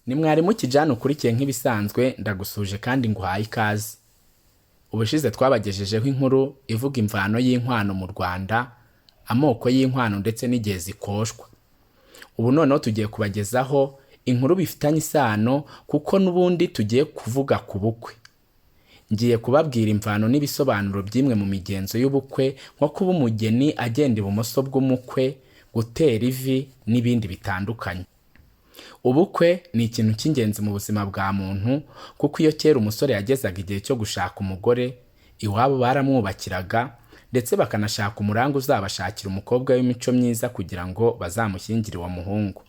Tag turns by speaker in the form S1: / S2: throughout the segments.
S1: Ni mwarimu Kijana ukurikiye nk'ibisanzwe, ndagusuje kandi nguhaye ikaze. Ubushize twabagejejeho inkuru ivuga imvano y'inkwano mu Rwanda, amoko y'inkwano ndetse n'igihe zikoshwa. Ubu noneho tugiye kubagezaho inkuru bifitanye isano kuko n'ubundi tugiye kuvuga ku bukwe. Ngiye kubabwira imvano n'ibisobanuro by'imwe mu migenzo y'ubukwe, nko kuba umugeni agenda ibumoso bw'umukwe, gutera ivi n'ibindi bitandukanye. Ubukwe ni ikintu cy'ingenzi mu buzima bwa muntu, kuko iyo kera umusore yagezaga igihe cyo gushaka umugore, iwabo baramwubakiraga ndetse bakanashaka umuranga uzabashakira umukobwa w'imico myiza kugira ngo bazamushyingire uwo muhungu.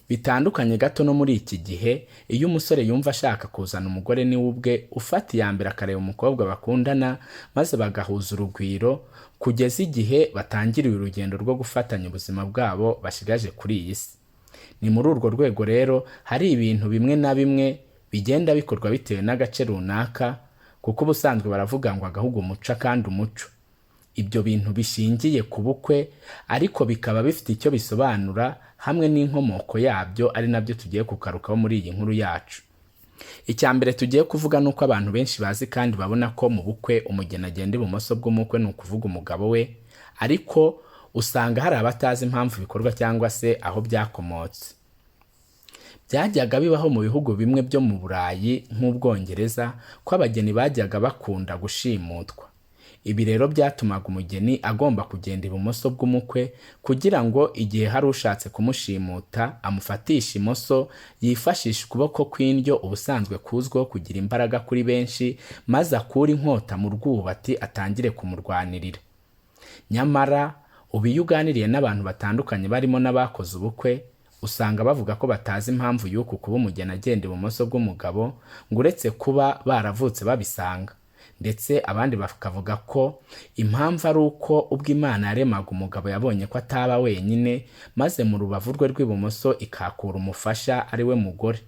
S1: Bitandukanye gato no muri iki gihe, iyo umusore yumva ashaka kuzana umugore, niwe ubwe ufata iya mbere akareba umukobwa bakundana, maze bagahuza urugwiro kugeza igihe batangiriye urugendo rwo gufatanya ubuzima bwabo bashigaje kuri iyi si. Ni muri urwo rwego rero hari ibintu bimwe na bimwe bigenda bikorwa bitewe n'agace runaka, kuko ubusanzwe baravuga ngo agahugu umuco kandi umuco. Ibyo bintu bishingiye ku bukwe ariko bikaba bifite icyo bisobanura hamwe n'inkomoko yabyo, ari nabyo tugiye kugarukaho muri iyi nkuru yacu. Icya mbere tugiye kuvuga ni uko abantu benshi bazi kandi babona ko mu bukwe umugeni agenda ibumoso bw'umukwe, ni ukuvuga umugabo we, ariko usanga hari abatazi impamvu bikorwa cyangwa se aho byakomotse. Byajyaga bibaho mu bihugu bimwe byo mu Burayi nk'Ubwongereza ko abageni bajyaga bakunda gushimutwa. Ibi rero byatumaga umugeni agomba kugenda ibumoso bw'umukwe kugira ngo igihe hari ushatse kumushimuta amufatishe imoso, yifashishe ukuboko kw'indyo ubusanzwe kuzwiho kugira imbaraga kuri benshi, maze akure inkota mu rwubati atangire kumurwanirira. Nyamara ubu iyo uganiriye n'abantu batandukanye barimo n'abakoze ubukwe, usanga bavuga ko batazi impamvu y'uku kuba umugeni agenda ibumoso bw'umugabo, ngo uretse kuba baravutse babisanga. Ndetse abandi bakavuga ko impamvu ari uko ubwo Imana yaremaga umugabo yabonye ko ataba wenyine, maze mu rubavu rwe rw'ibumoso ikahakura umufasha ari we mugore.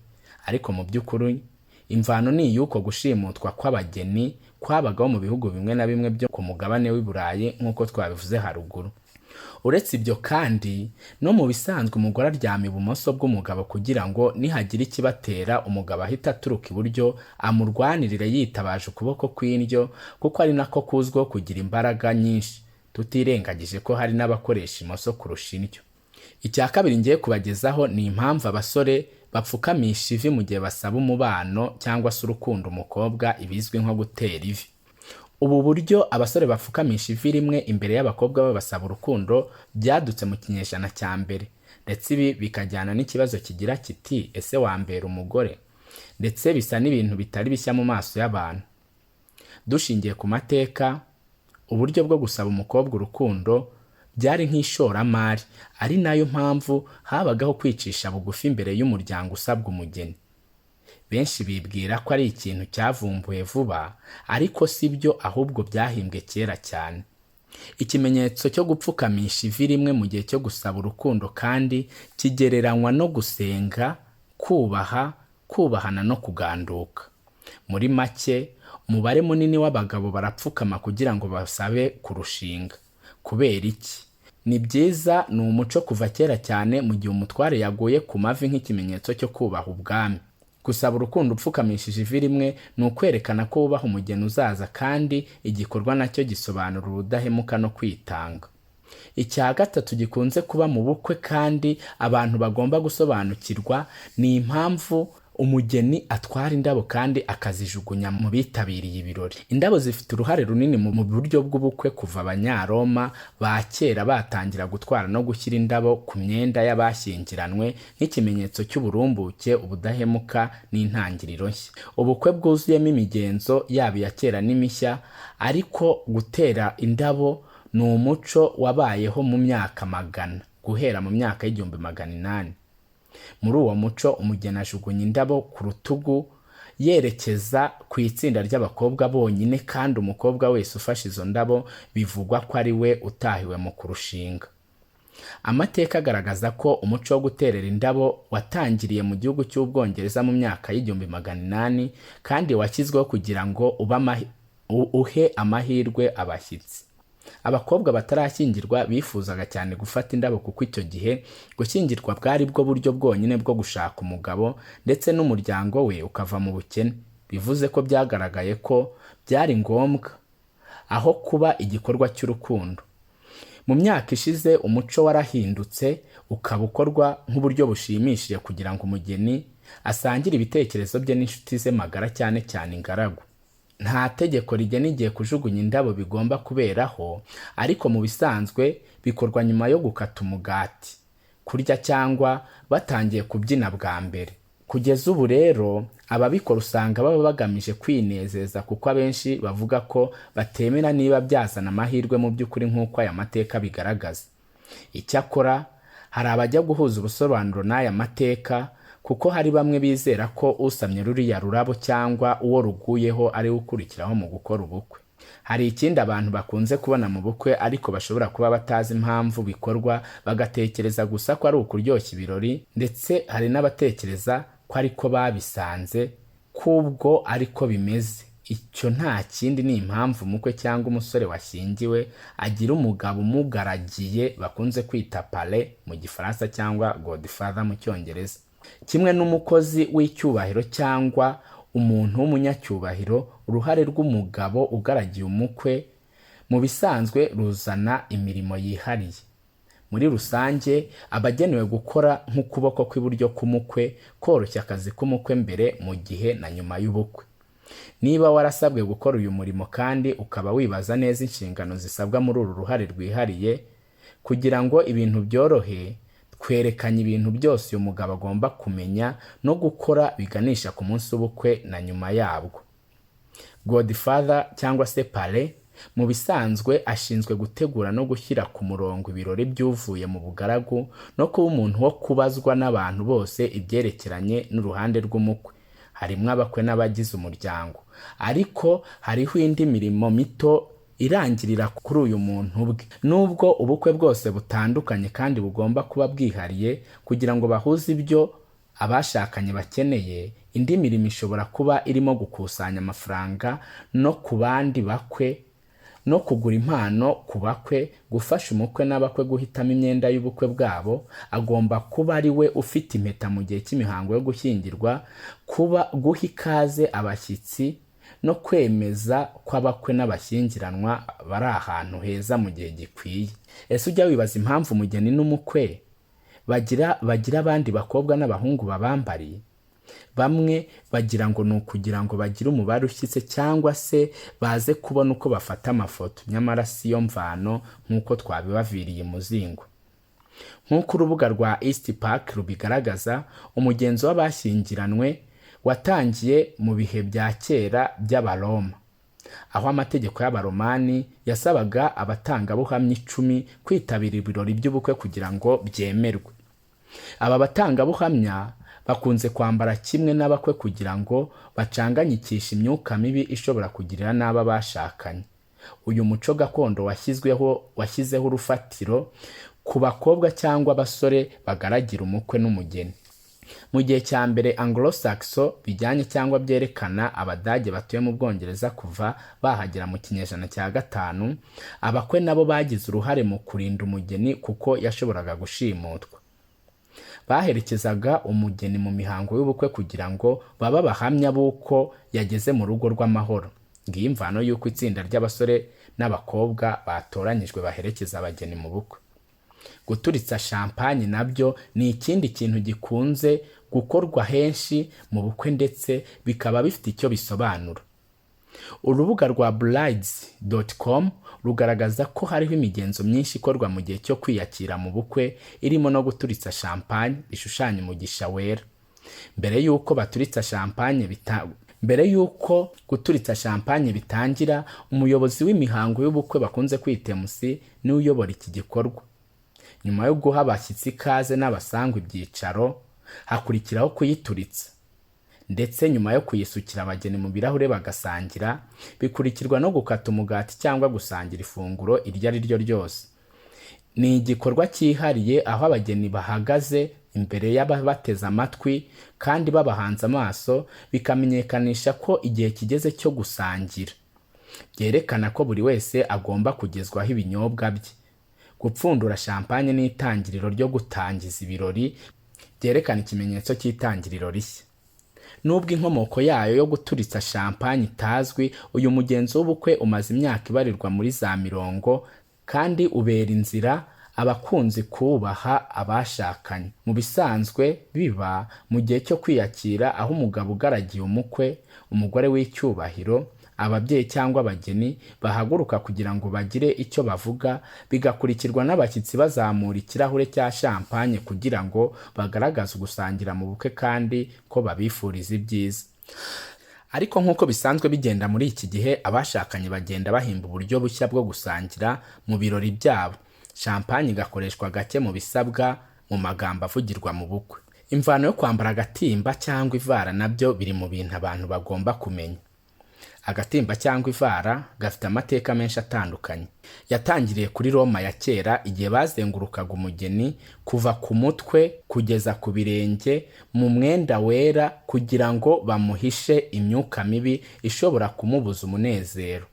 S1: Ariko mu by'ukuri imvano ni iy'uko gushimutwa kw'abageni kwabagaho mu bihugu bimwe na bimwe byo ku mugabane w'i Burayi nk'uko twabivuze haruguru. Uretse ibyo kandi, no mu bisanzwe umugore aryama ibumoso bw'umugabo kugira ngo nihagira ikibatera umugabo ahite aturuka iburyo amurwanirire yitabaje ukuboko kw'indyo, kuko ari nako kuzwiho kugira imbaraga nyinshi, tutirengagije ko hari n'abakoresha imoso kurusha indyo. Icya kabiri ngiye kubagezaho ni impamvu abasore bapfukamisha ivi mu gihe basaba umubano cyangwa se urukundo umukobwa, ibizwi nko gutera ivi. Ubu buryo abasore bapfukamisha ivi rimwe imbere y'abakobwa babasaba urukundo byadutse mu kinyejana cya mbere, ndetse ibi bikajyana n'ikibazo kigira kiti ese wambera umugore? Ndetse bisa n'ibintu bitari bishya mu maso y'abantu. Dushingiye ku mateka, uburyo bwo gusaba umukobwa urukundo byari nk'ishoramari, ari nayo mpamvu habagaho kwicisha bugufi imbere y'umuryango usabwa umugeni. Benshi bibwira ko ari ikintu cyavumbuwe vuba, ariko si byo, ahubwo byahimbwe kera cyane. Ikimenyetso cyo gupfukamisha ivi rimwe mu gihe cyo gusaba urukundo kandi kigereranywa no gusenga, kubaha, kubahana no kuganduka. Muri make, umubare munini w'abagabo barapfukama kugira ngo basabe kurushinga. Kubera iki? Ni byiza, ni umuco kuva kera cyane mu gihe umutware yaguye ku mavi nk'ikimenyetso cyo kubaha ubwami. Gusaba urukundo upfukamishije ivi rimwe ni ukwerekana ko wubaha umugeni uzaza, kandi igikorwa nacyo gisobanura ubudahemuka no kwitanga. Icya gatatu gikunze kuba mu bukwe kandi abantu bagomba gusobanukirwa ni impamvu umugeni atwara indabo kandi akazijugunya mu bitabiriye ibirori. Indabo zifite uruhare runini mu buryo bw'ubukwe kuva Abanyaroma ba kera batangira gutwara no gushyira indabo ku myenda y'abashyingiranwe nk'ikimenyetso cy'uburumbuke, ubudahemuka n'intangiriro nshya. Ubukwe bwuzuyemo imigenzo yaba iya kera n'imishya, ariko gutera indabo ni umuco wabayeho mu myaka magana, guhera mu myaka y'1800. Muri uwo muco umugeni ajugunya indabo ku rutugu yerekeza ku itsinda ry'abakobwa bonyine, kandi umukobwa wese ufashe izo ndabo bivugwa ko ari we utahiwe mu kurushinga. Amateka agaragaza ko umuco wo guterera indabo watangiriye mu gihugu cy'Ubwongereza mu myaka y'1800, kandi washyizweho kugira ngo uhe amahirwe abashyitsi. Abakobwa batarashyingirwa bifuzaga cyane gufata indabo kuko icyo gihe gushyingirwa bwari bwo buryo bwonyine bwo gushaka umugabo ndetse n'umuryango we ukava mu bukene. Bivuze ko byagaragaye ko byari ngombwa aho kuba igikorwa cy'urukundo. Mu myaka ishize umuco warahindutse, ukaba ukorwa nk'uburyo bushimishije kugira ngo umugeni asangire ibitekerezo bye n'inshuti ze magara, cyane cyane ingaragu. Nta tegeko rigena igihe kujugunya indabo bigomba kuberaho, ariko mu bisanzwe bikorwa nyuma yo gukata umugati, kurya cyangwa batangiye kubyina bwa mbere. Kugeza ubu rero ababikora usanga baba bagamije kwinezeza, kuko abenshi bavuga ko batemera niba byazana amahirwe mu by'ukuri nk'uko aya mateka abigaragaza. Icyakora hari abajya guhuza ubusobanuro n'aya mateka, kuko hari bamwe bizera ko usamye ruriya rurabo cyangwa uwo ruguyeho ari we ukurikiraho mu gukora ubukwe. Hari ikindi abantu bakunze kubona mu bukwe ariko bashobora kuba batazi impamvu bikorwa, bagatekereza gusa ko ari ukuryoshya ibirori, ndetse hari n'abatekereza ko ariko babisanze k'ubwo ariko bimeze. Icyo nta kindi ni impamvu umukwe cyangwa umusore washyingiwe agira umugabo umugaragiye bakunze kwita parrain mu Gifaransa cyangwa godfather mu Cyongereza. Kimwe n'umukozi w'icyubahiro cyangwa umuntu w'umunyacyubahiro, uruhare rw'umugabo ugaragiye umukwe mu bisanzwe ruzana imirimo yihariye. Muri rusange aba agenewe gukora nk'ukuboko kw'iburyo k'umukwe, koroshya akazi k'umukwe mbere, mu gihe na nyuma y'ubukwe. Niba warasabwe gukora uyu murimo kandi ukaba wibaza neza inshingano zisabwa muri uru ruhare rwihariye, kugira ngo ibintu byorohe, twerekanye ibintu byose uyu mugabo agomba kumenya no gukora biganisha ku munsi w'ubukwe na nyuma yabwo. Godfather cyangwa se parrain mu bisanzwe ashinzwe gutegura no gushyira ku murongo ibirori by'uvuye mu bugaragu, no kuba umuntu wo kubazwa n'abantu bose ibyerekeranye n'uruhande rw'umukwe, harimo abakwe n'abagize umuryango. Ariko hariho indi mirimo mito irangirira kuri uyu muntu ubwe. Nubwo ubukwe bwose butandukanye kandi bugomba kuba bwihariye kugira ngo bahuze ibyo abashakanye bakeneye, indi mirimo ishobora kuba irimo gukusanya amafaranga no ku bandi bakwe, no kugura impano ku bakwe, gufasha umukwe n'abakwe guhitamo imyenda y'ubukwe bwabo, agomba kuba ari we ufite impeta mu gihe cy'imihango yo gushyingirwa, kuba guha ikaze abashyitsi no kwemeza ko abakwe n'abashyingiranwa bari ahantu heza mu gihe gikwiye. Ese ujya wibaza impamvu umugeni n'umukwe bagira abandi bakobwa n'abahungu babambariye? Bamwe bagira ngo ni ukugira ngo bagire umubare ushyitse cyangwa se baze kubona uko bafata amafoto, nyamara si yo mvano nk'uko twabibaviriye imuzingo. Nk'uko urubuga rwa East Park rubigaragaza, umugenzo w'abashyingiranwe watangiye mu bihe bya kera by'Abaroma, aho amategeko y'Abaromani yasabaga abatangabuhamya 10 kwitabira ibirori by'ubukwe kugira ngo byemerwe. Aba batangabuhamya bakunze kwambara kimwe n'abakwe kugira ngo bacanganyikishe imyuka mibi ishobora kugirira nabi abashakanye. Uyu muco gakondo washyizeho urufatiro ku bakobwa cyangwa abasore bagaragira umukwe n'umugeni. Mu gihe cya mbere Anglo-Saxon, bijyanye cyangwa byerekana Abadage batuye mu Bwongereza kuva bahagera mu kinyejana cya 5, abakwe nabo bagize uruhare mu kurinda umugeni kuko yashoboraga gushimutwa. Baherekezaga umugeni mu mihango y'ubukwe kugira ngo babe abahamya b'uko yageze mu rugo rw'amahoro. Ngiyi imvano y'uko itsinda ry'abasore n'abakobwa batoranyijwe baherekeza abageni mu bukwe. Guturitsa champagne nabyo ni ikindi kintu gikunze gukorwa henshi mu bukwe, ndetse bikaba bifite icyo bisobanura. Urubuga rwa brides.com rugaragaza ko hariho imigenzo myinshi ikorwa mu gihe cyo kwiyakira mu bukwe, irimo no guturitsa champagne bishushanya umugisha wera. Mbere y'uko guturitsa champagne bitangira, umuyobozi w'imihango y'ubukwe bakunze kwita MC niwe uyobora iki gikorwa. Nyuma yo guha abashyitsi ikaze n'abasangwa ibyicaro, hakurikiraho kuyituritsa, ndetse nyuma yo kuyisukira abageni mu birahure bagasangira, bikurikirwa no gukata umugati cyangwa gusangira ifunguro iryo ari ryo ryose. Ni igikorwa cyihariye aho abageni bahagaze imbere y'ababateze amatwi kandi babahanze amaso, bikamenyekanisha ko igihe kigeze cyo gusangira. Byerekana ko buri wese agomba kugezwaho ibinyobwa bye. Gupfundura champagne ni itangiriro ryo gutangiza ibirori, byerekana ikimenyetso cy'itangiriro rishya. Nubwo inkomoko yayo yo guturitsa champagne itazwi, uyu mugenzo w'ubukwe umaze imyaka ibarirwa muri za mirongo kandi ubera inzira abakunzi kubaha abashakanye. Mu bisanzwe biba mu gihe cyo kwiyakira, aho umugabo ugaragiye umukwe, umugore w'icyubahiro, ababyeyi cyangwa abageni bahaguruka kugira ngo bagire icyo bavuga, bigakurikirwa n'abashyitsi bazamura ikirahure cya champagne kugira ngo bagaragaze ugusangira mu bukwe kandi ko babifuriza ibyiza. Ariko nk'uko bisanzwe bigenda muri iki gihe, abashakanye bagenda bahimba uburyo bushya bwo gusangira mu birori byabo. Champagne igakoreshwa gake mu bisabwa mu magambo avugirwa mu bukwe. Imvano yo kwambara agatimba cyangwa ivara nabyo biri mu bintu abantu bagomba kumenya. Agatimba cyangwa ivara gafite amateka menshi atandukanye. Yatangiriye kuri Roma ya kera igihe bazengurukaga umugeni kuva ku mutwe kugeza ku birenge mu mwenda wera kugira ngo bamuhishe imyuka mibi ishobora kumubuza umunezero.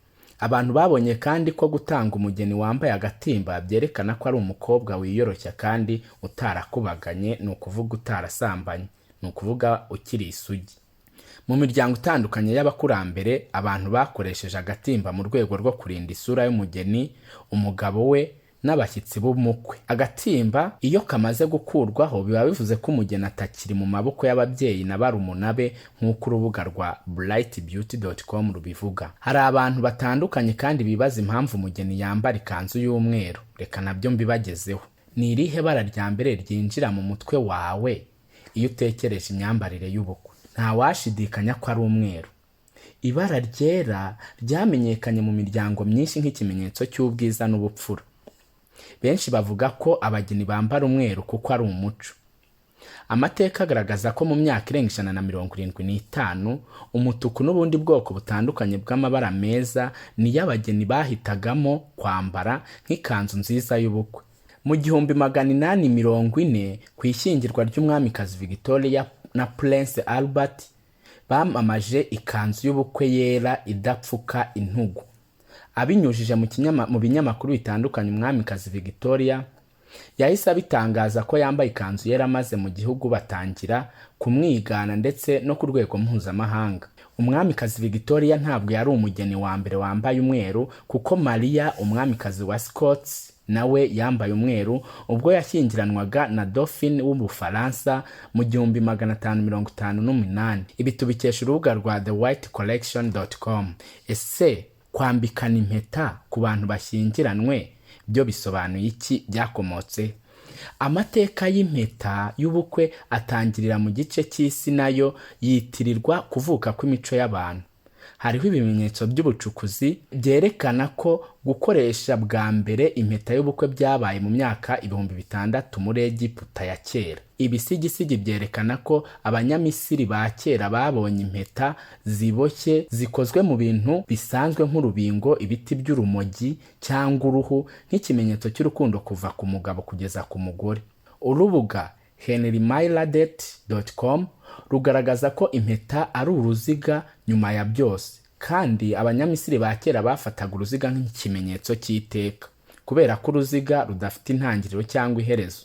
S1: Abantu babonye kandi ko gutanga umugeni wambaye agatimba byerekana ko ari umukobwa wiyoroshya kandi utarakubaganye, ni ukuvuga utarasambanye, ni ukuvuga ukiri isugi. Mu miryango itandukanye y'abakurambere, abantu bakoresheje agatimba mu rwego rwo kurinda isura y'umugeni, umugabo we n'abashyitsi b'umukwe. Agatimba iyo kamaze gukurwaho biba bivuze ko umugeni atakiri mu maboko y'ababyeyi na barumuna be, nk'uko urubuga rwa brightbeauty.com rubivuga. Hari abantu batandukanye kandi bibaza impamvu umugeni yambara ikanzu y'umweru. Reka nabyo mbibagezeho. Ni irihe bara rya mbere ryinjira mu mutwe wawe iyo utekereje imyambarire y'ubukwe? Ntawashidikanya ko ari umweru. Ibara ryera ryamenyekanye mu miryango myinshi nk'ikimenyetso cy'ubwiza n'ubupfura. Benshi bavuga ko abageni bambara umweru kuko ari umuco. Amateka agaragaza ko mu myaka irenga 175 umutuku n'ubundi bwoko butandukanye bw'amabara meza niyo abageni bahitagamo kwambara nk'ikanzu nziza y'ubukwe. Mu 1840 ku ishyingirwa ry'umwamikazi Victoria na Prince Albert, bamamaje ikanzu y'ubukwe yera idapfuka intugu. Abinyujije mu binyamakuru bitandukanye, umwamikazi Victoria yahise abitangaza ko yambaye ikanzu yera, maze mu gihugu batangira kumwigana ndetse no ku rwego mpuzamahanga. Umwamikazi Victoria ntabwo yari umugeni wa mbere wambaye umweru, kuko Maria umwamikazi wa Scots nawe yambaye umweru ubwo yashyingiranwaga na Dauphin w'Ubufaransa mu 1558. Ibi tubikesha urubuga rwa thewhitecollection.com. Ese kwambikana impeta ku bantu bashyingiranwe byo bisobanuye iki? Byakomotse? Amateka y'impeta y'ubukwe atangirira mu gice cy'isi nayo yitirirwa kuvuka kw'imico y'abantu. Hariho ibimenyetso by'ubucukuzi byerekana ko gukoresha bwa mbere impeta y'ubukwe byabaye mu myaka 6000 muri Egiputa ya kera. Ibisigisigi byerekana ko Abanyamisiri ba kera babonye impeta ziboshye zikozwe mu bintu bisanzwe nk'urubingo, ibiti by'urumogi cyangwa uruhu, nk'ikimenyetso cy'urukundo kuva ku mugabo kugeza ku mugore. Urubuga henrymailadet.com rugaragaza ko impeta ari uruziga nyuma ya byose, kandi Abanyamisiri ba kera bafataga uruziga nk'ikimenyetso cy'iteka. Kubera ko uruziga rudafite intangiriro cyangwa iherezo,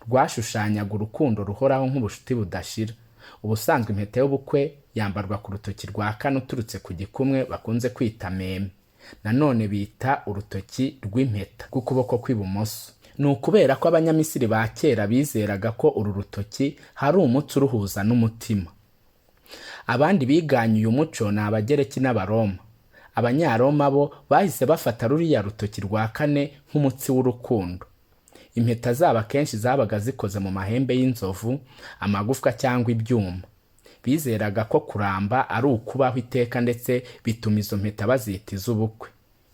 S1: rwashushanyaga urukundo ruhoraho nk'ubucuti budashira. Ubusanzwe impeta y'ubukwe yambarwa ku rutoki rwa kane uturutse ku gikumwe bakunze kwita meme, nanone bita urutoki rw'impeta rw'ukuboko kw'ibumoso. Ni ukubera ko Abanyamisiri ba kera bizeraga ko uru rutoki hari umutsi uruhuza n'umutima. Abandi biganye uyu muco ni Abagereki n'Abaroma. Abanyaroma bo bahise bafata ruriya rutoki rwa kane nk'umutsi w'urukundo. Impeta zabo akenshi zabaga zikoze mu mahembe y'inzovu, amagufwa cyangwa ibyuma. Bizeraga ko kuramba ari ukubaho iteka, ndetse bituma izo mpeta bazita iz'ubukwe.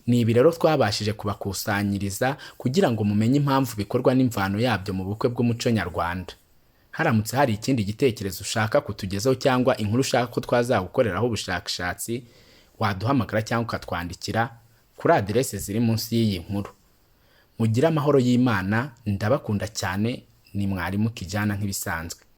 S1: Ni ibi rero twabashije kubakusanyiriza kugira ngo mumenye impamvu bikorwa n'imvano yabyo mu bukwe bw'umuco nyarwanda. Haramutse hari ikindi gitekerezo ushaka kutugezaho cyangwa inkuru ushaka ko twazagukoreraho ubushakashatsi, waduhamagara cyangwa ukatwandikira kuri aderese ziri munsi y'iyi nkuru. Mugire amahoro y'Imana, ndabakunda cyane, ni mwarimu Kijana nk'ibisanzwe.